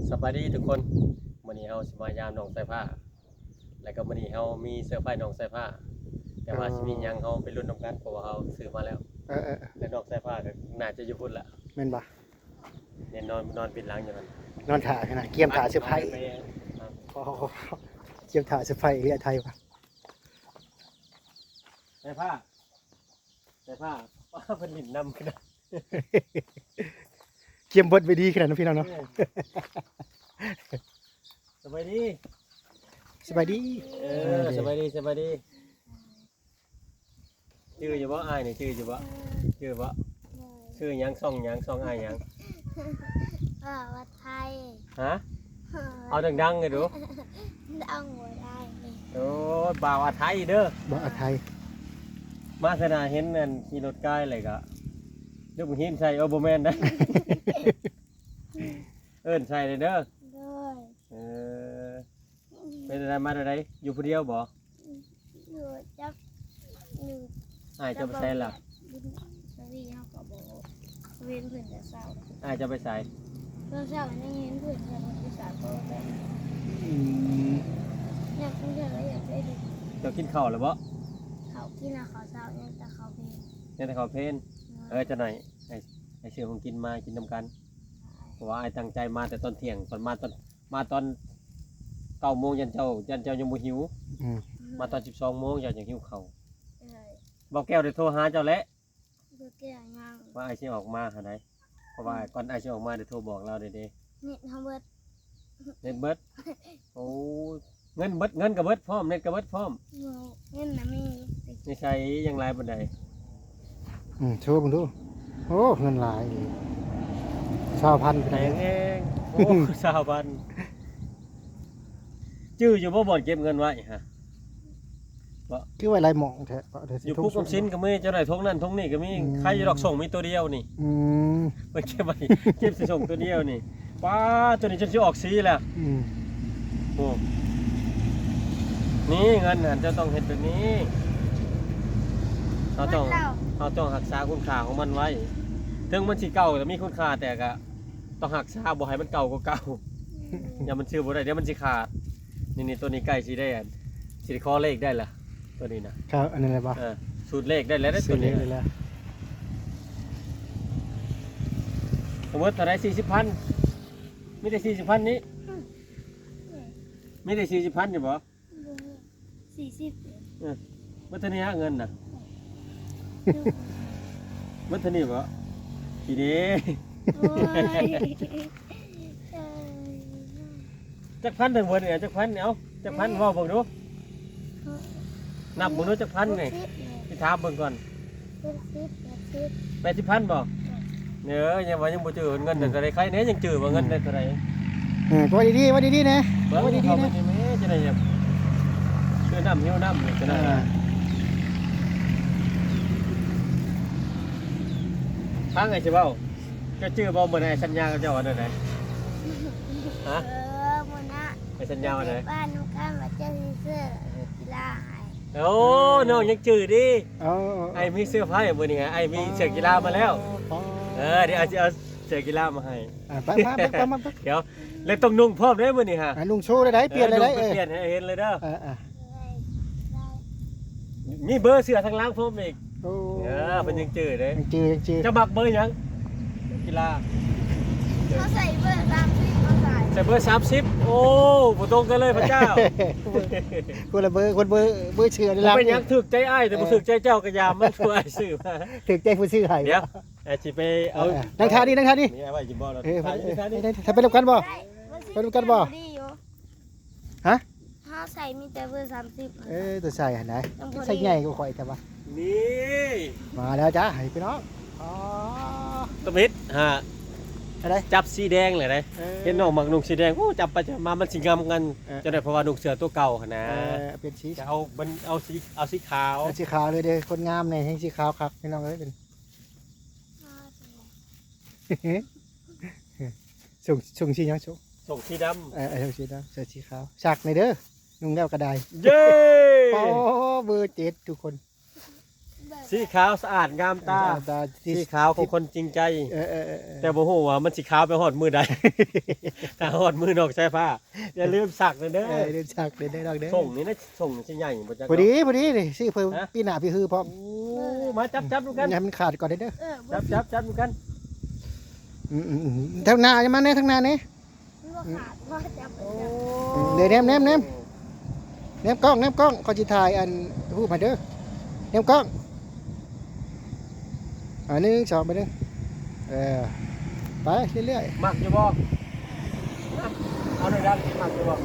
ສະບາຍດີທຸກຄົນ ມື້ນີ້ເຮົາຊິມາຢາມນ້ອງສາຍຟ້າ ແລ້ວກໍມື້ນີ້ເຮົາມີເຊີໄພນ້ອງສາຍຟ້າ ແຕ່ວ່າ ອໍ ຊິມີຫຍັງເຮົາໄປລຸ້ນນຳກັນ ເພາະວ່າເຮົາຊື້ມາແລ້ວ ເອີໆໆ ແລະ ນ້ອງສາຍຟ້າກໍໜ້າຈະຢູ່ພຸ້ນລະ ແມ່ນບໍ່? ແມ່ນ ນອນ ນອນປິ່ນຫຼັງຢູ່ຫັ້ນ ນອນຖ້າຫັ້ນນະ ກຽມຖ້າເຊີໄພ ໄປ ອ່າ ໂອ້ໂຫ ກຽມຖ້າເຊີໄພເຫຼືອໄທວ່າ ສາຍຟ້າ ສາຍຟ້າ ປ້າ ເພິ່ນຫຼິ້ນນຳຂະໜາດ ກຽມບົດໄວ້ດີຂະໜາດນັ້ນພີ່ນ້ອງເນາະ ເອີ ສະບາຍດີ ສະບາຍດີ ເອີ ສະບາຍດີ ສະບາຍດີ ຈື່ຢູ່ບໍ່? ອ້າຍນີ້ຈື່ຢູ່ບໍ່? ຈື່ບໍ່? ຊື່ຫຍັງ? ຊ່ອງຫຍັງ? ຊ່ອງອ້າຍຫຍັງ? ບ່າວອາໄທ ຮະ? ເອົາດັງໆ ໃຫ້ດູ ດັງບໍ່ໄດ້ ໂອ້ຍ ບ່າວອາໄທເດີ ບ່າວອາໄທ ມາຂະໜາດເຫັນອັນຂີ່ລົດກາຍແລ້ວກະ ລູກຫີນໃສ່ ເອີ ບໍ່ແມ່ນໄດ ເອີ້ນໃສ່ເດີ ໂດຍ ເອີ ເປັນຈັ່ງໃດ ມາແນວໃດ? ຢູ່ຜູ້ດຽວບໍ່? ຢູ່ຈັກ ຢູ່ ອ້າຍເຈົ້າໄປໃສລະ? ສະວີເຮົາກໍບໍ່ເຫັນເພິ່ນແຕ່ເຊົ້າ ອ້າຍເຈົ້າໄປໃສ? ຕອນເຊົ້າຍັງເຫັນເພິ່ນ ແຕ່ເພິ່ນຢູ່ສາໂກແບງ ອືມ ຢາກກິນເຂົ້າ ຢາກໄດ້ ເຈົ້າກິນເຂົ້າແລ້ວບໍ່? ເຂົ້າກິນແລ້ວ ເຂົ້າເຊົ້າ ຍັງແຕ່ເຂົ້າເພນ ຍັງແຕ່ເຂົ້າເພນ ເອີ ຈັກໜ້ອຍ ໃຫ້ ໃຫ້ຊື້ຂອງກິນມາກິນນຳກັນ ເພາະວ່າອ້າຍຕັ້ງໃຈມາແຕ່ຕອນທ່ຽງ ເພິ່ນມາຕອນ ມາຕອນເກົ້າໂມງ ຢ້ານເຈົ້າ ຢ້ານເຈົ້າຍັງບໍ່ຫິວ ອືມ ມາຕອນສິບສອງໂມງ ເຈົ້າຈັ່ງຫິວເຂົ້າ ເອີ ບ່າວແກ້ວໄດ້ໂທຫາເຈົ້າແລ້ວ? ບໍ່ແກ້ວຍັງ ວ່າອ້າຍຊິອອກມາຫັ້ນໃດ ເພາະວ່າ ອືມ ກ່ອນອ້າຍຊິອອກມາໄດ້ໂທບອກລາວແດ່ເດ້ ເນັດເຮົາເບິດ ເນັດເບິດ ໂອ້ຍ ເງິນເບິດ ເງິນກໍເບິດພ້ອມ ເນັດກໍເບິດພ້ອມ ໂອ້ ເງິນນະມີ ນິໄສຍັງຫຼາຍປານໃດ? ອືມ ໂຊເບິ່ງດູ ໂອ້ ເງິນຫຼາຍອີ່ຫຼີ ຊາວພັນ ແພງແຮງ ໂອ້ ຊາວພັນ ຈື່ຢູ່ບໍ່ ບ່ອນເກັບເງິນໄວ້ຫັ້ນ? ບໍ່ ຄືໄວ້ຫຼາຍໝ່ອງແທ້ ຢູ່ປຸກອອມສິນກໍມີ ເຈົ້າໄດ້ຖົງນັ້ນຖົງນີ້ກໍມີ ອືມ ໃຄຢູ່ດອກ ສົ່ງມີຕົວດຽວນີ້ ອືມ ເພິ່ນເກັບໄວ້ ເກັບໃສ່ສົ່ງຕົວດຽວນີ້ ປ້າ ຕົວນີ້ຈົນຊິອອກສີແລ້ວ ອືມ ໂອ້ ນີ້ເງິນຫັ້ນ ເຈົ້າຕ້ອງເຮັດແບບນີ້ ເຮົາຕ້ອງ ເຮົາຕ້ອງຮັກສາຄຸນຄ່າຂອງມັນໄວ້ ເຖິງມັນຊິເກົ່າ ແຕ່ມີຄຸນຄ່າ ແຕ່ກະ ຕ້ອງຮັກສາບໍ່ໃຫ້ມັນເກົ່າກວ່າເກົ່າ ອືມ ຢ້ານມັນຊື້ບໍ່ໄດ້ ດຽວມັນຊິຂາດ ນີ້ໆ ຕົວນີ້ໃກ້ຊິໄດ້ ຊິໄດ້ຂໍເລກໄດ້ລະ ຕົວນີ້ນະ ຄັບ ອັນນັ້ນແຫຼະບໍ່ ເອີ ສູດເລກໄດ້ແລ້ວ ສູດເລກໄດ້ແລ້ວ ຕົວນີ້ນະ ທັງໝົດເທົ່າໃດ? ສີ່ສິບພັນ ມີແຕ່ສີ່ສິບພັນນີ້ ອືມ ມີແຕ່ສີ່ສິບພັນນີ້ບໍ່? ບໍ່ ສີ່ສິບ ເອີ ເບິດເທົ່ານີ້ຫາເງິນນະ ເອີ ເບິດເທົ່ານີ້ບໍ່? ນີ້ເດ້ ໂອ້ຍ ເອີ ຈັກພັນທັງເບິດນີ້ ຈັກພັນ ເອົາ ຈັກພັນ ເອີ ເວົ້າເບິ່ງດູ ເອີ ນັບເບິ່ງດູ ຈັກພັນນີ້ ຫົກສິບນີ້ ຊິຖາມເບິ່ງກ່ອນ ເຈັດສິບ ແປດສິບ ແປດສິບພັນບໍ່? ເອີ ຍັງວ່າຍັງບໍ່ຈື່ເງິນໄດ້ເທົ່າໃດ ໃຄແດ່ຍັງຈື່ວ່າເງິນໄດ້ເທົ່າໃດ ເອີ ກໍວ່າດີໆ ວ່າດີໆແດ່ ເບິ່ງ ວ່າດີໆແດ່ ເຂົ້າໄປນີ້ແມ່ ຈະໄດ້ ຊື້ນ້ຳ ຫິວນ້ຳ ຈະໄດ້ ອ່າ ຟັງອ້າຍຊິເວົ້າ ເຈົ້າຈື່ບໍ່ ມື້ນັ້ນອ້າຍສັນຍາກັບເຈົ້າວ່າແນວໃດ? ຮະ? ເອີ ມື້ນັ້ນ ອ້າຍສັນຍາວ່າແນວໃດ? ບ້ານນຳກັນວ່າຈະຊິຊື້ເສື້ອກິລາໃຫ້ ໂອ້ ນ້ອງຍັງຈື່ດີ ເອີ ອ້າຍມີເຊີໄພມື້ນີ້ ອ້າຍມີເສື້ອກິລາມາແລ້ວ ອໍ ເອີ ດຽວອ້າຍຊິເອົາເສື້ອກິລາມາໃຫ້ ອ່າ ໄປໆໆໆ ດຽວ ແລ້ວຕ້ອງນຸ່ງພ້ອມເດ້ມື້ນີ້ຫະ ອ່າ ນຸ່ງໂຊໄດ້ ເອີ ນຸ່ງ ປ່ຽນໄດ້ ໄປປ່ຽນໃຫ້ເຫັນເລີຍເດີ ເອີ ເອີ ມີເບີເສື້ອທາງຫຼັງພ້ອມອີກ ໂອ້ ເອີ ເພິ່ນຍັງຈື່ເດ້ ຍັງຈື່ ຍັງຈື່ ເຈົ້າມັກເບີຫຍັງ? ກິລາ ເຮົາໃສ່ເບີສາມສິບ ເຮົາໃສ່ ໃສ່ເບີສາມສິບ ໂອ້ ບໍ່ຕົງກັນເລີຍພະເຈົ້າ ຄົນລະເບີ ຄົນເບີ ເບີເສື້ອນີ້ລະ ເປັນຫຍັງຖືກໃຈອ້າຍ ແຕ່ບໍ່ຖືກໃຈເຈົ້າກໍຢ່າ ມັນຜູ້ອ້າຍຊື້ມາ ຖືກໃຈຜູ້ຊື້ໃຫ້ ດຽວ ອາ ຊິໄປເອົາ ເອີ ນັ່ງທ່ານີ້ ນັ່ງທ່ານີ້ ມີໄວ້ຢູ່ບໍ່ລະ ເອີ ໄປ ໄປ ໄປນຳກັນບໍ່? ໄດ້ ໄປນຳກັນບໍ່? ດີຢູ່ ຮະ? ເຮົາໃສ່ມີແຕ່ເບີສາມສິບ ເອີ ຕົວໃສ່ຫັ້ນໃດ ໃສ່ໃຫຍ່ກວ່າຂ້ອຍແທ້ວະ ນີ້ ມາແລ້ວຈ້າ ໃຫ້ພີ່ນ້ອງ ອໍ ຕະມິດຫາ ອັນໃດ? ຈັບສີແດງແຫຼະໃດ ເອີ ເຫັນນ້ອງມັກນຸ່ງສີແດງ ໂອ້ ຈັບໄປຈັບມາມັນຊິງາມກັນ ເອີ ຈັ່ງໃດ ເພາະວ່ານຸ່ງເສື້ອຕົວເກົ່າຫັ້ນນະ ເອີ ປ່ຽນສີ ຈະເອົາ ມັນເອົາສີ ເອົາສີຂາວ ເອົາສີຂາວເລີຍເດີ ຄົນງາມແດ່ ແຮງສີຂາວຄັກ ພີ່ນ້ອງເອີຍ ສົ່ງ ສົ່ງສີຫຍັງ? ໂຊ ໂຊງສີດຳ ເອີ ໂຊງສີດຳ ເສື້ອສີຂາວ ຊັກແດ່ເດີ ນຸ່ງແລ້ວກໍໄດ້ ເຢ້ ໂອ້ ເບີເຈັດທຸກຄົນ ເບີ ສີຂາວສະອາດງາມຕາ ງາມຕາ ສີຂາວຂອງຄົນຈິງໃຈ ເອີໆໆໆ ແຕ່ບໍ່ຮູ້ວ່າມັນຊິຂາວໄປຮອດມື້ໃດ ຖ້າຮອດມື້ນ້ອງສາຍຟ້າ ຢ່າລືມສັກເດີ ເອີ ຢ່າລືມສັກເດີນ້ອງເດີ ສົ່ງນີ້ນະ ສົ່ງນີ້ຊິໃຫຍ່ບໍ່ຈັກ ພໍດີ ພໍດີນີ້ ຊື້ເພີ່ມ ຮະ ປີໜ້າພີຮືພ້ອມ ໂອ້ ມາຈັບໆນຳກັນ ຢ່າໃຫ້ມັນຂາດກ່ອນເດີ ເອີ ຈັບໆນຳກັນ ອືມໆໆ ທາງໜ້າ ມາແດ່ ທາງໜ້າແດ່ ມັນບໍ່ຂາດ ພໍຈັບ ໂອ້ ເດີ ແນມໆໆ ແນມກ້ອງ ແນມກ້ອງ ຂ້ອຍຊິຖ່າຍອັນຮູບໃຫ້ເດີ ແນມກ້ອງ ອ່າ ໜຶ່ງ ສອງ ໄປເດີ ເອີ ໄປເລື້ອຍໆ ມັກຢູ່ບໍ່? ເອົາໜ້ອຍດັງ ມັກຢູ່ບໍ່?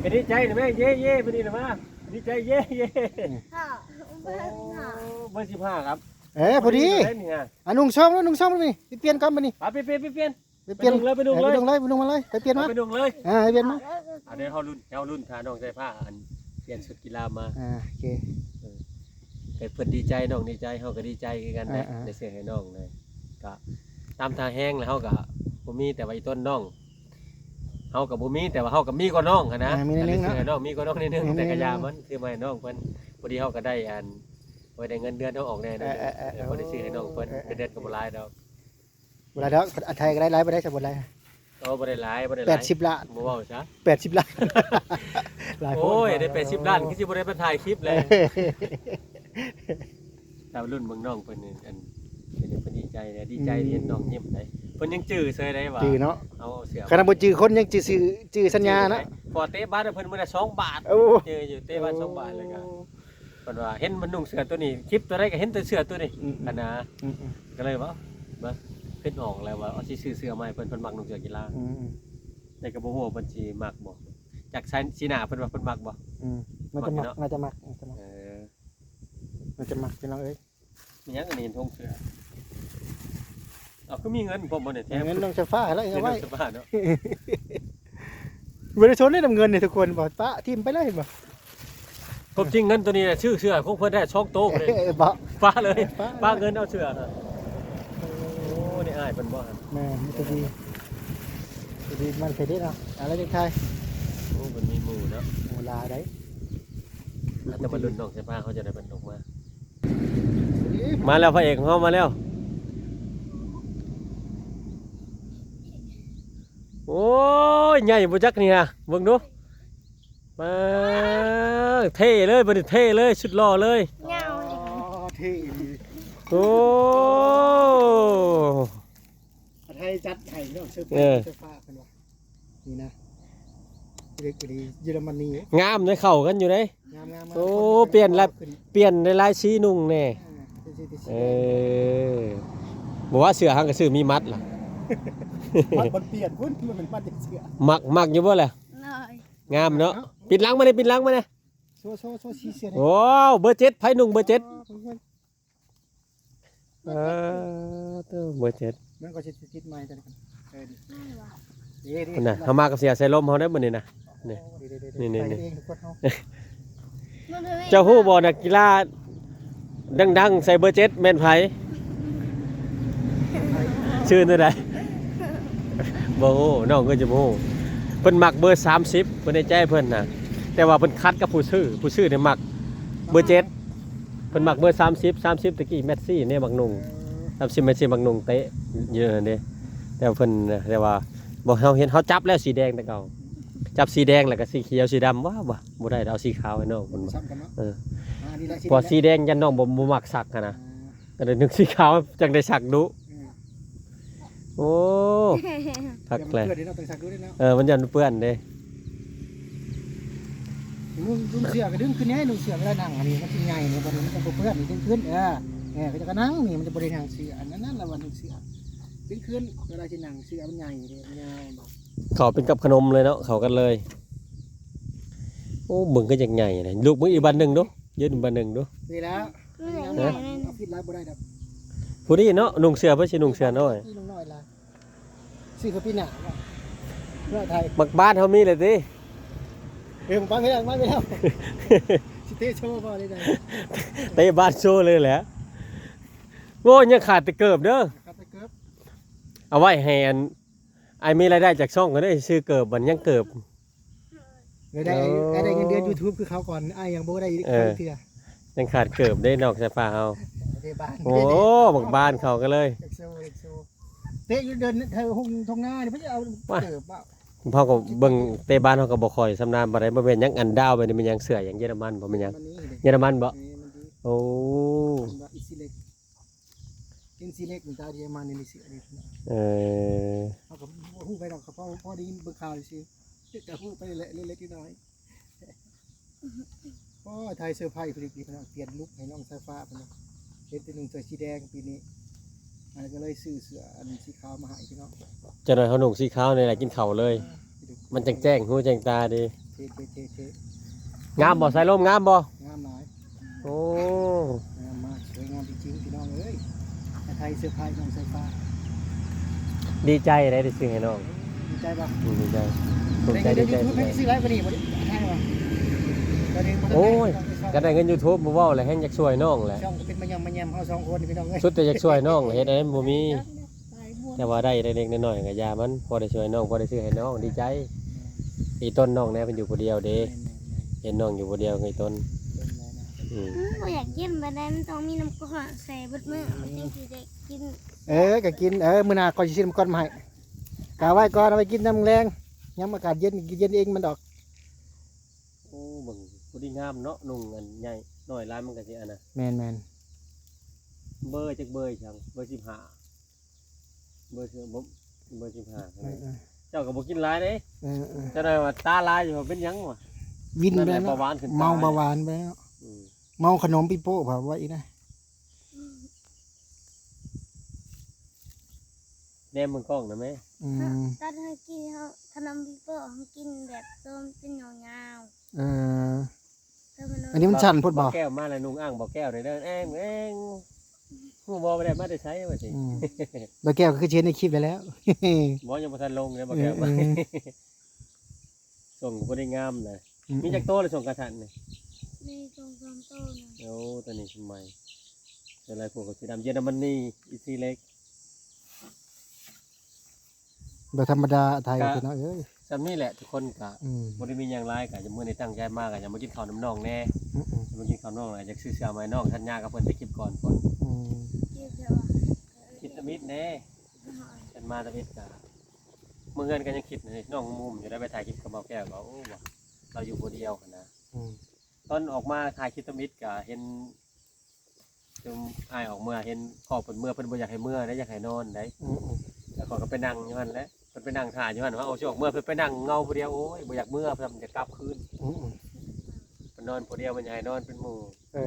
ກະດີໃຈນະແມ່ ເຢ້ໆ ບາດນີ້ນະມາ ດີໃຈ ເຢ້ໆ ໂອ້ ເບີສິບຫ້າ ຄັບ ເອີ ພໍດີ ອ່າ ນຸ່ງຊອງ ນຸ່ງຊອງ ບາດນີ້ ໄປປ່ຽນກ່ອນບາດນີ້ ໄປ ໄປປ່ຽນ ໄປປ່ຽນ ໄປນຸ່ງເລີຍ ໄປນຸ່ງເລີຍ ເອີ ໄປນຸ່ງເລີຍ ໄປປ່ຽນມາ ໄປນຸ່ງເລີຍ ເອີ ໄປປ່ຽນມາ ອ່າ ດຽວເຮົາລຸ້ນ ເຮົາລຸ້ນຖ້ານ້ອງສາຍຟ້າ ອັນ ປ່ຽນຊຸດກິລາມາ ອ່າ ໂອເຄ ເອີ ແຕ່ເພິ່ນດີໃຈ ນ້ອງດີໃຈ ເຮົາກໍດີໃຈຄືກັນເດ້ ອ່າໆ ໄດ້ເສື້ອໃຫ້ນ້ອງເລີຍ ກະຕາມທ່າແຮງແລ້ວ ເຮົາກະບໍ່ມີ ແຕ່ວ່າອີ່ຕົນນ້ອງ ເຮົາກະບໍ່ມີ ແຕ່ວ່າເຮົາກະມີກວ່ານ້ອງຫັ້ນນະ ອ່າ ມີໜ້ອຍໜຶ່ງເນາະ ໄດ້ຊື້ໃຫ້ນ້ອງ ມີກວ່ານ້ອງໜ້ອຍໜຶ່ງ ມີໜ້ອຍໜຶ່ງ ແຕ່ກະຢ່າມັນ ຊື້ມາໃຫ້ນ້ອງເພິ່ນ ພໍດີເຮົາກະໄດ້ອັນ ໄວ້ໄດ້ເງິນເດືອນເຮົາອອກແດ່ ເອີ ເອີ ເອີ ເອີ ພໍໄດ້ຊື້ໃຫ້ນ້ອງເພິ່ນ ເອີ ເອີ ເງິນເດືອນກໍບໍ່ຫຼາຍດອກ ບໍ່ຫຼາຍດອກ ອັນໄທກໍໄດ້ຫຼາຍ ບໍ່ໄດ້ຊະ ບໍ່ຫຼາຍ ໂອ້ ບໍ່ໄດ້ຫຼາຍ ບໍ່ໄດ້ຫຼາຍ ແປດສິບລ້ານ ບໍ່ເວົ້າຊະ ແປດສິບລ້ານ ຫຼາຍໂພດ ໂອ້ຍ ໄດ້ແປດສິບລ້ານ ຄືຊິບໍ່ໄດ້ມາຖ່າຍຄລິບແຫຼະ ຖ້າລຸ້ນເບິ່ງນ້ອງເພິ່ນນີ້ ອັນ ເພິ່ນ ເພິ່ນດີໃຈເດ້ ດີໃຈທີ່ເຫັນ ອືມ ນ້ອງຍິ້ມໄດ໋ ເພິ່ນຍັງຈື່ເຊີຍໄດ໋ວ່າ ຈື່ເນາະ ເຮົາເສື້ອ ຂະໜາດບໍ່ຈື່ຄົນຍັງຈື່ຊື່ ຈື່ສັນຍາເນາະ ພໍເຕະບາດເພິ່ນມື້ລະສອງບາດ ໂອ້ ຈື່ຢູ່ ເຕະບາດສອງບາດ ແລ້ວກໍ ໂອ້ ເພິ່ນວ່າເຫັນມັນນຸ່ງເສື້ອໂຕນີ້ ຄລິບໂຕໃດກໍເຫັນແຕ່ເສື້ອໂຕນີ້ ອືມໆ ອັນນະ ອືມໆ ກໍເຄີຍເວົ້າ ເບິ່ງ ຄິດອອກແລ້ວວ່າ ເອົາ ຊິຊື້ເສື້ອມາໃຫ້ເພິ່ນ ເພິ່ນມັກນຸ່ງເສື້ອກິລາ ອືມໆ ແຕ່ກໍບໍ່ຮູ້ວ່າເພິ່ນຊິມັກບໍ່ ຈາກສາຍ ສີໜ້າເພິ່ນວ່າເພິ່ນມັກບໍ່? ອືມ ໜ້າຈະມັກ ມັກຢູ່ເນາະ ໜ້າຈະມັກ ໜ້າຈະມັກ ເອີ ໜ້າຈະມັກ ພີ່ນ້ອງເອີຍ ມີຫຍັງອັນນີ້ ເຫັນຖົງເສື້ອ ເອົາ ຄືມີເງິນພ້ອມບໍ່ນີ້ ແຖມ ເງິນນ້ອງສາຍຟ້າແລ້ວ ເອົາໄວ້ ເງິນນ້ອງສາຍຟ້າເນາະ ບໍ່ໄດ້ສົນເດ້ນຳເງິນນີ້ທຸກຄົນ ບໍ່ ປະຖິ້ມໄປເລີຍ ເຫັນບໍ່? ຄວາມຈິງເງິນໂຕນີ້ນະ ຊື້ເສື້ອຂອງເພິ່ນໄດ້ສອງໂຕເລີຍ ເອີ ບໍ່ ປະເລີຍ ປະເລີຍ ປະເງິນເອົາເສື້ອນະ ໂອ້ ນີ້ອ້າຍເພິ່ນບໍ່? ແມ່ນ ມີແຕ່ດີ ແຕ່ດີມັນແທ້ເດ້ເນາະ ອາ ແລ້ວຈັ່ງໄທ ໂອ້ ເພິ່ນມີໝູ່ເນາະ ໝູ່ຫຼາຍໃດ໋ ແຕ່ວ່າລຸ້ນນ້ອງສາຍຟ້າເຮົາຈະໄດ້ເພິ່ນອອກມາ ມາແລ້ວ ພະເອກຂອງເຮົາມາແລ້ວ ໂອ້ຍ ໃຫຍ່ບໍ່ຈັກນີ້ນະ ເບິ່ງດູ ມາ ເທ່ເລີຍ ບັດນີ້ເທ່ເລີຍ ສຸດຫຼໍ່ເລີຍ ຍາວ ອໍ ເທ່ອີ່ຫຼີ ໂອ້ ໄທຈັດໃຫ້ເນາະ ເຊີ ເອີ ເຊີຟ້າເພິ່ນວ່າ ນີ້ນະ ເລັກອີ່ຫຼີ ເຢຍລະມະນີ ງາມເດ້ ເຂົ້າກັນຢູ່ເດ້ ງາມໆໆ ໂອ້ ປ່ຽນລະ ປ່ຽນໄດ້ຫຼາຍສີນຸ່ງແດ່ ອ່າ ເປັນສີ ເປັນສີ ເອີ ບໍ່ວ່າເສື້ອຫັ້ນກໍຊື້ມີມັດລະ ມັດມັນປ່ຽນພຸ້ນ ມັນເປັນມັດຈັກເສື້ອ ມັກ ມັກຢູ່ບໍ່ລະ? ໂດຍ ງາມເນາະ ປິດຫຼັງມາເດ້ ປິດຫຼັງມາເດ້ ໂຊ ໂຊ ໂຊສີເສື້ອ ໂອ້ ເບີເຈັດ ໃຜນຸ່ງເບີເຈັດ? ອໍ ເອີ ເບີເຈັດ ມັນກໍຊິຕິດໃໝ່ຕົວນີ້ ເອີ ນີ້ ນີ້ ນີ້ ພຸ້ນນະ ເຮົາມາກັບເສື້ອສາຍລົມເຮົາເດ້ມື້ນີ້ນະ ນີ້ ນີ້ ນີ້ ນີ້ ເຈົ້າຮູ້ບໍ່ ນັກກິລາດັງໆໃສ່ເບີເຈັດແມ່ນໃຜ? ຊື່ແນວໃດ? ບໍ່ຮູ້ ນ້ອງກໍຈະບໍ່ຮູ້ ເພິ່ນມັກເບີສາມສິບ ເພິ່ນໃນໃຈເພິ່ນນະ ແຕ່ວ່າເພິ່ນຂັດກັບຜູ້ຊື້ ຜູ້ຊື້ນີ້ມັກເບີເຈັດ ເພິ່ນມັກເບີສາມສິບ ສາມສິບຕະກີ້ແມັດຊີເດ້ມັກນຸ່ງ ສາມສິບແມັດຊີມັກນຸ່ງເຕະຢູ່ຫັ້ນເດ້ ແຕ່ວ່າເພິ່ນ ແຕ່ວ່າບໍ່ ເຮົາເຫັນ ເຮົາຈັບແລ້ວສີແດງແຕ່ເກົ່າ ຈັບສີແດງແລ້ວກໍສີຂຽວສີດຳ ວ້າ ບໍ່ ບໍ່ໄດ້ ເອົາສີຂາວໃຫ້ນ້ອງເພິ່ນ ຊ້ຳກັນເນາະ ເອີ ອ່າ ນີ້ແຫຼະ ເພາະວ່າສີແດງຢ້ານນ້ອງບໍ່ ບໍ່ມັກສັກຫັ້ນນະ ອ່າ ກໍເລີຍນຶກສີຂາວຈັ່ງໄດ້ສັກດຸ ອືມ ໂອ້ ຄັກແຫຼະ ເອີ ມັນຢ້ານເປື້ອນເດ້ ນຸ່ງເສື້ອກໍດຶງຂຶ້ນແດ່ ນຸ່ງເສື້ອເວລານັ່ງອັນນີ້ມັນຊິໃຫຍ່ນີ້ ບັດນີ້ມັນຈະບໍ່ເປື້ອນນີ້ ດຶງຂຶ້ນ ເອີ ເອີ ກໍຈະກໍນັ່ງນີ້ ມັນຈະບໍ່ໄດ້ນັ່ງເສື້ອ ອັນນັ້ນລະວ່ານຸ່ງເສື້ອ ດຶງຂຶ້ນ ເວລາຊິນັ່ງເສື້ອມັນໃຫຍ່ເດ້ ມັນຍາວ ເຂົ້າເປັນກັບຂະໜົມເລີຍເນາະ ເຂົ້າກັນເລີຍ ໂອ້ ເບິ່ງຄືຢາກໃຫຍ່ນະ ລູກເບິ່ງອີກບາດໜຶ່ງດູ ຢືນອີກບາດໜຶ່ງດູ ນີ້ແຫຼະ ມັນໃຫຍ່ ເອົາຜິດຫຼາຍບໍ່ໄດ້ດອກ ຜູ້ນີ້ເນາະ ນຸ່ງເສື້ອ ເພິ່ນຊິນຸ່ງເສື້ອນ້ອຍ ນີ້ໜຸ່ມນ້ອຍຫຼາຍ ຊື້ເຂົ້າປີໜ້າເນາະ ເພື່ອໄທ ມັກບານເຮົາມີແຫຼະຕິ ເອີ ມາໄປແລ້ວ ມາໄປແລ້ວ ຊິເຕະໂຊບໍ່ໄດ້ ເຕະບານໂຊເລີຍແຫຼະ ໂອ້ຍ ຍັງຂາດແຕ່ເກີບເດີ ຂາດແຕ່ເກີບ ເອົາໄວ້ໃຫ້ອັນ ອ້າຍມີລາຍໄດ້ຈາກຊ່ອງກໍໄດ້ຊື້ເກີບ ມັນຍັງເກີບ ລາຍໄດ້ ໂອ້ ລາຍໄດ້ເງິນເດືອນຢູທູບຄືເຂົາກ່ອນ ອ້າຍຍັງບໍ່ໄດ້ ເອີ ເທື່ອ ຍັງຂາດເກີບເດ້ ນ້ອງສາຍຟ້າເຮົາ. ເດ້ບານ ໂອ້ ເດ້ ບັກບານເຂົ້າກັນເລີຍ. ເດັກໂຊ ເດັກໂຊ ເຕະຢູ່ເດີ່ນ ເທິງທົ່ງນານີ້ ເພິ່ນຈະເອົາ ວ່າ ເກີບເວົ້າ. ເຮົາກໍເບິ່ງເຕະບານ ເຮົາກໍບໍ່ຄ່ອຍຊຳນານປານໃດ. ບໍ່ແມ່ນຫຍັງ ອັນດາວໄປນີ້ ແມ່ນຫຍັງ ເສື້ອຫຍັງເຢຍລະມັນບໍ່? ແມ່ນຫຍັງ ເຢຍລະມັນບໍ່? ເອີ ມັນດີ. ໂອ້ ເປັນວ່າອີຊີເລັກ ເປັນຊີເລັກ ມີຕາທີ່ມາໃນເສື້ອນີ້. ເອີ ເຮົາກໍບໍ່ຮູ້ໄປດອກ ກໍພໍ ພໍໄດ້ຍິນເບິ່ງຂ່າວຊື່ໆ ກໍຮູ້ໄປແຫຼະ ເລັກໆນ້ອຍໆ. ໂອ້ ໄທເຊີໄພຣິດດີພີ່ນ້ອງ ປ່ຽນລຸກໃຫ້ນ້ອງສາຍຟ້າເພິ່ນ ເຫັນແຕ່ນຸ່ງເສື້ອສີແດງປີນີ້ ອັນນັ້ນກໍເລີຍຊື້ເສື້ອອັນສີຂາວມາໃຫ້ພີ່ນ້ອງ. ຈັກໜ້ອຍເຮົານຸ່ງສີຂາວນີ້ແຫຼະ ກິນເຂົ້າເລີຍ ເອີ ມັນຈັ່ງແຈ້ງຫູແຈ້ງຕາດີ. ເທ່ໆໆໆ ງາມບໍ່? ສາຍລົມງາມບໍ່? ງາມຫຼາຍ. ໂອ້ ງາມມາກ ສວຍງາມຈິງໆ ພີ່ນ້ອງເອີຍ. ໄທເຊີໄພຣ໌ນ້ອງສາຍຟ້າ ດີໃຈໄດ໋ ໄດ້ຊື້ໃຫ້ນ້ອງ. ດີໃຈບໍ່? ອືມ ດີໃຈ ພູມໃຈ ດີໃຈ. ໄດ້ເງິນຢູທູບ ໄດ້ຊື້ຫຼາຍກວ່ານີ້ບໍ່ໄດ້ ໄດ້ບໍ່? ໂອ້ຍ ກໍໄດ້ເງິນຢູທູບ ບໍ່ເວົ້າແຫຼະ ແຮ່ງຢາກຊ່ວຍນ້ອງແຫຼະ. ຊ່ອງກໍເປັນມາຍ່ຳມາແຍມເຮົາສອງຄົນ ພີ່ນ້ອງເອີຍ. ສຸດແຕ່ຢາກຊ່ວຍນ້ອງ ເຮັດໃຫ້ມັນບໍ່ມີ. ແຕ່ວ່າໄດ້ເລັກໆນ້ອຍໆກໍຢ່າມັນ ພໍໄດ້ຊ່ວຍນ້ອງ ພໍໄດ້ຊື້ໃຫ້ນ້ອງ ດີໃຈ. ອີ່ຕົນນ້ອງແດ່ ເພິ່ນຢູ່ຜູ້ດຽວເດ້. ແມ່ນໆໆ ເຫັນນ້ອງຢູ່ຜູ້ດຽວ ອີ່ຕົນ. ອືມ ອືມ ບໍ່ຢາກກິນປານໃດ ມັນຕ້ອງມີນ້ຳກ້ອນໃສ່ເບິດມື້ ອືມ ມັນຈຶ່ງຊິໄດ້ກິນ. ເອີ ກໍກິນ ເອີ ມື້ໜ້າຂ້ອຍຊິຊື້ນ້ຳກ້ອນມາໃຫ້. ກະໄວ້ກ່ອນ ເອົາໄວ້ກິນຍາມແລງ ຍາມອາກາດເຢັນ ກິນເຢັນເອງມັນດອກ. ໂອ້ ເບິ່ງ ພໍດີງາມເນາະ ນຸ່ງອັນໃຫຍ່ ນ້ອຍຫຼາຍມັນກໍຊິອັນນະ. ແມ່ນໆ ເບີຈັກເບີອີ່ຫຍັງ ເບີສິບຫ້າ ເບີສິບ ບໍ່ ເບີສິບຫ້າ. ເອີໆ ເຈົ້າກໍບໍ່ກິນຫຼາຍເດ້. ເອີໆ ເຈົ້າໜ້ອຍວ່າຕາລາຍຢູ່ ເປັນຫຍັງວະ? ວິນໄປແລ້ວ ເບົາຫວານຂຶ້ນ ເມົາເບົາຫວານໄປແລ້ວ. ອືມ ເມົາຂະໜົມປີໂປ້ ວ່າອີກນະ. ແນມເບິ່ງກ້ອງນະແມ່. ອືມ ຕອນເຮົາກິນ ເຮົາ ຂະໜົມປີໂປ້ ເຮົາກິນແບບໂຕມັນເປັນຍາວໆ. ເອີ ອັນນີ້ມັນສັ້ນໂພດບໍ່? ແກ້ວມາແລ້ວນຸ່ງອ່າງບໍ່ແກ້ວເດີ ແອງໆ. ຮູ້ບໍ່ວ່າໄດ້ມາແຕ່ໃສວ່າຊີ້? ອືມ ບໍ່ແກ້ວກໍຄືຊິເຫັນໃນຄລິບແລ້ວ. ບໍ່ ຍັງບໍ່ທັນລົງເດ້ບໍ່ແກ້ວ. ເອີ ສົ່ງກໍບໍ່ໄດ້ງາມນະ. ອືມ ມີຈັກໂຕລະສົ່ງກາສັນນີ້? ມີສອງສາມໂຕນະ. ໂອ້ ຕົວນີ້ໃໝ່ ສ່ວນຫຼາຍພວກກໍສີດຳ ເຢຍລະມະນີ ອີຊີເລັກ. ບໍ່ທຳມະດາ ໄທ ກໍ ພີ່ນ້ອງເອີຍ. ສ່ຳນີ້ແຫຼະທຸກຄົນ ກໍ ອືມ ບໍ່ໄດ້ມີຫຍັງຫຼາຍ ກໍມື້ນີ້ຕັ້ງໃຈມາ ກໍຢາກມາກິນເຂົ້ານຳນ້ອງແດ່. ອືມໆ ຢາກມາກິນເຂົ້ານຳນ້ອງ ຢາກຊື້ເສື້ອມາໃຫ້ນ້ອງ ສັນຍາກັບເພິ່ນແຕ່ຄລິບກ່ອນພຸ້ນ. ອືມ ຄິດທຳອິດແດ່. ເພິ່ນມາທຳອິດ ກໍ ເມືອເຮືອນກໍຍັງຄິດເດ ນ້ອງງຸ່ມຢູ່ໄດ້ໄປຖ່າຍຄລິບກັບເບົາແກ້ວ ກໍ ໂອ້ ວ່າລາວຢູ່ຜູ້ດຽວຫັ້ນນະ. ອືມ ຕອນອອກມາຖ່າຍຄລິບທຳອິດກໍເຫັນ ຈຸມອ້າຍອອກເມືອ ເຫັນຄອບເພິ່ນເມືອ ເພິ່ນບໍ່ຢາກໃຫ້ເມືອໄດ໋ ຢາກໃຫ້ນອນໄດ໋. ອືມໆ ແລ້ວຂ້ອຍກໍໄປນັ່ງຢູ່ຫັ້ນແຫຼະ ເພິ່ນໄປນັ່ງຖ້າຢູ່ຫັ້ນ ວ່າ ໂອ້ ຊິອອກເມືອ ເພິ່ນໄປນັ່ງເຫງົາຜູ້ດຽວ ໂອ້ຍ ບໍ່ຢາກເມືອ ເພິ່ນຢາກກັບຄືນ. ອືມໆ ເພິ່ນນອນຜູ້ດຽວ ເພິ່ນຢາກໃຫ້ນອນເປັນໝູ່. ເອີ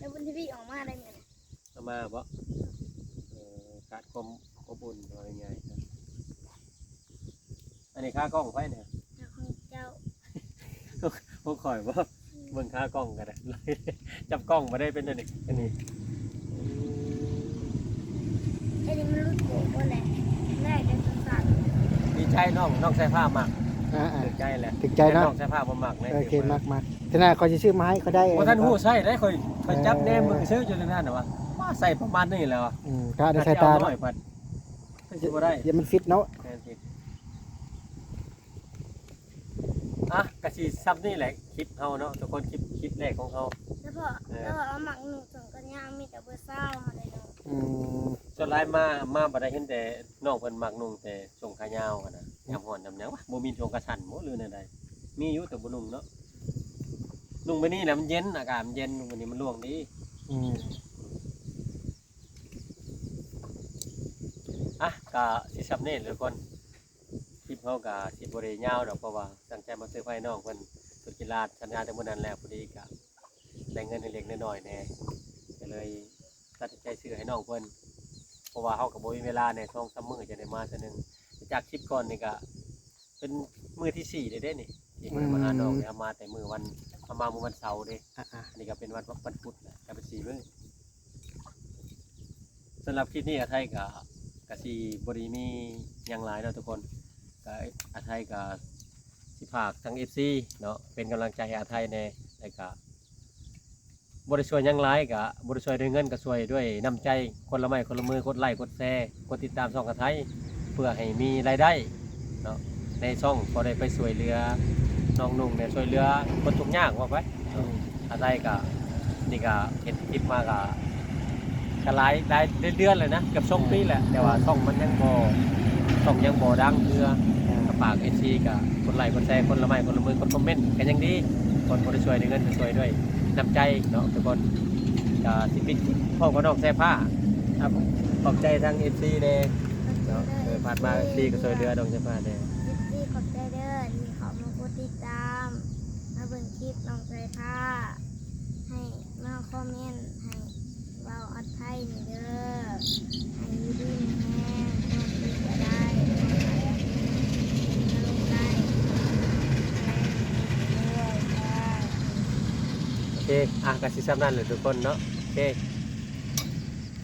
ແລ້ວບຸນທະວີອອກມາໄດ້ມື້ນີ້ ເອົາມາບໍ່? ເອີ ຂາດຄວາມອົບອຸ່ນ ເວົ້າງ່າຍໆ. ອັນນີ້ຂາກ້ອງໃຜນີ້? ຂາຂອງເຈົ້າ. ຂອງຂ້ອຍບໍ່? ອືມ ເບິ່ງຂາກ້ອງກໍໄດ້ ຈັບກ້ອງບໍ່ໄດ້ ເປັນອັນນີ້ ອັນນີ້. ອັນນີ້ມັນຫຼຸດໂກວ່າແຫຼະ ໄດ້ແຕ່ສັ້ນໆ. ດີໃຈນ້ອງ ນ້ອງສາຍຟ້າມັກ. ອ່າໆ ຖືກໃຈແຫຼະ ຖືກໃຈເນາະ ນ້ອງສາຍຟ້າບໍ່ມັກເລີຍ. ໂອເຄ ມັກໆ ເທື່ອໜ້າຂ້ອຍຊິຊື້ມາໃຫ້ກໍໄດ້. ບໍ່ທັນຮູ້ໃຊ້ໄດ໋ ຂ້ອຍ ຂ້ອຍຈັບແນມເບິ່ງ ເອີ ຊື່ຢູ່ນັ້ນນະວ່າ ວ່າໃສ່ປະມານນີ້ແຫຼະວ່າ. ອືມ ກະໄດ້ສາຍຕາເນາະ ຂ້ອຍພັດ ຄືຊິບໍ່ໄດ້ ຢ່າມັນຟິດເນາະ. ແມ່ນ ອ່ະ ກະຊິຊ່ຳນີ້ແຫຼະ ຄລິບເຮົາເນາະທຸກຄົນ ຄລິບ ຄລິບແລກຂອງເຮົາ. ສະເພາະ ເອີ ແຕ່ວ່າເອົາມັກນຸ່ງເຊິ່ງກັນຍາງ ມີແຕ່ເບີຊາວເທົ່ານັ້ນເນາະ. ອືມ ສ່ວນຫຼາຍມາ ມາບັດໃດເຫັນແຕ່ນ້ອງເພິ່ນມັກນຸ່ງແຕ່ສົ້ງຂາຍາວຫັ້ນນະ. ອືມ ຍາມຮ້ອນຍາມຫຍັງ ວະ ບໍ່ມີສົ້ງຂາສັ້ນບໍ່ ຫຼືແນວໃດ? ມີຢູ່ ແຕ່ບໍ່ນຸ່ງເນາະ. ນຸ່ງແບບນີ້ແຫຼະມັນເຢັນ ອາກາດມັນເຢັນ ນຸ່ງແບບນີ້ມັນລ່ວງດີ. ອືມ ອ່ະ ກະຊິຊ່ຳນີ້ແຫຼະທຸກຄົນ. ຄລິບເຮົາກໍຊິບໍ່ໄດ້ຍາວດອກ ເພາະວ່າຕັ້ງໃຈມາເຊີໄພນ້ອງເພິ່ນ ສຸດກິລາດ ສັນຍາແຕ່ມື້ນັ້ນແລ້ວ ພໍດີກໍໄດ້ເງິນເລັກໆນ້ອຍໆແດ່ ກໍເລີຍຕັດສິນໃຈຊື້ໃຫ້ນ້ອງເພິ່ນ ເພາະວ່າເຮົາກໍບໍ່ມີເວລາແດ່ ສອງສາມມື້ຈັ່ງໄດ້ມາເທື່ອໜຶ່ງ. ຈາກຄລິບກ່ອນນີ້ກໍເປັນມື້ທີສີ່ແລ້ວເດ້ນີ້ ທີ່ບໍ່ໄດ້ມາຫານ້ອງ. ອືມ ເຮົາມາແຕ່ມື້ວັນ ເຮົາມາມື້ວັນເສົາເດ້. ອ່າໆ ອັນນີ້ກໍເປັນວັນ ວັນພຸດແລ້ວ ກໍເປັນສີ່ມື້. ສຳລັບຄລິບນີ້ອາໄທກໍ ກໍຊິບໍ່ໄດ້ມີຫຍັງຫຼາຍເນາະທຸກຄົນ ກໍອາໄທກໍຊິຝາກທາງເອັຟຊີເນາະ ເປັນກຳລັງໃຈໃຫ້ອາໄທແດ່ ແລ້ວກໍບໍ່ໄດ້ຊ່ວຍຫຍັງຫຼາຍ ກໍບໍ່ໄດ້ຊ່ວຍດ້ວຍເງິນ ກໍຊ່ວຍດ້ວຍນ້ຳໃຈ ຄົນລະໄມ້ຄົນລະມື ກົດໄລ້ກົດແຊ ກົດຕິດຕາມຊ່ອງອາໄທ ເພື່ອໃຫ້ມີລາຍໄດ້ເນາະ ໃນຊ່ອງ ພໍໄດ້ໄປຊ່ວຍເຫຼືອນ້ອງນຸ່ງແດ່ ຊ່ວຍເຫຼືອຄົນທຸກຍາກ ວ່າໄປເນາະ. ອືມ ອາໄທກໍ ເດ ນີ້ກໍເຮັດຄລິບມາກໍ ກໍຫຼາຍ ຫຼາຍເດືອນແລ້ວນະ ເກືອບສອງປີແລ້ວ ແຕ່ວ່າຊ່ອງມັນຍັງບໍ່ ຊ່ອງຍັງບໍ່ດັງເທື່ອ. ກໍຝາກເອັຟຊີກໍກົດໄລກົດແຊ ຄົນລະໄມ້ຄົນລະມື ກົດຄອມເມັນ ກໍຍັງດີ ຄົນບໍ່ໄດ້ຊ່ວຍດ້ວຍເງິນ ກໍຊ່ວຍດ້ວຍນ້ຳໃຈເນາະທຸກຄົນ. ກໍຊິປິດຄລິບພ້ອມກັບນ້ອງສາຍຟ້າ ຂອບໃຈທາງເອັຟຊີແດ່ເນາະ ເອີ ຜ່ານມາເອັຟຊີກໍຊ່ວຍເຫຼືອນ້ອງສາຍຟ້າແດ່. ເອັຟຊີຂອບໃຈເດີທີ່ເຂົ້າມາກົດຕິດຕາມ ມາເບິ່ງຄລິບນ້ອງສາຍຟ້າ ໃຫ້ມາຄອມເມັນໃຫ້ເວົ້າອັດໄພນີ້ເດີ ໃຫ້ຢູ່ດີມີແຮງ ຄວາມຄິດກໍໄດ້ ເປັນກຳລັງໃຈ ແຮງເດີ. ໂອເຄ ອ່ະ ກໍຊິສ່ຳນັ້ນແຫຼະທຸກຄົນເນາະ. ໂອເຄ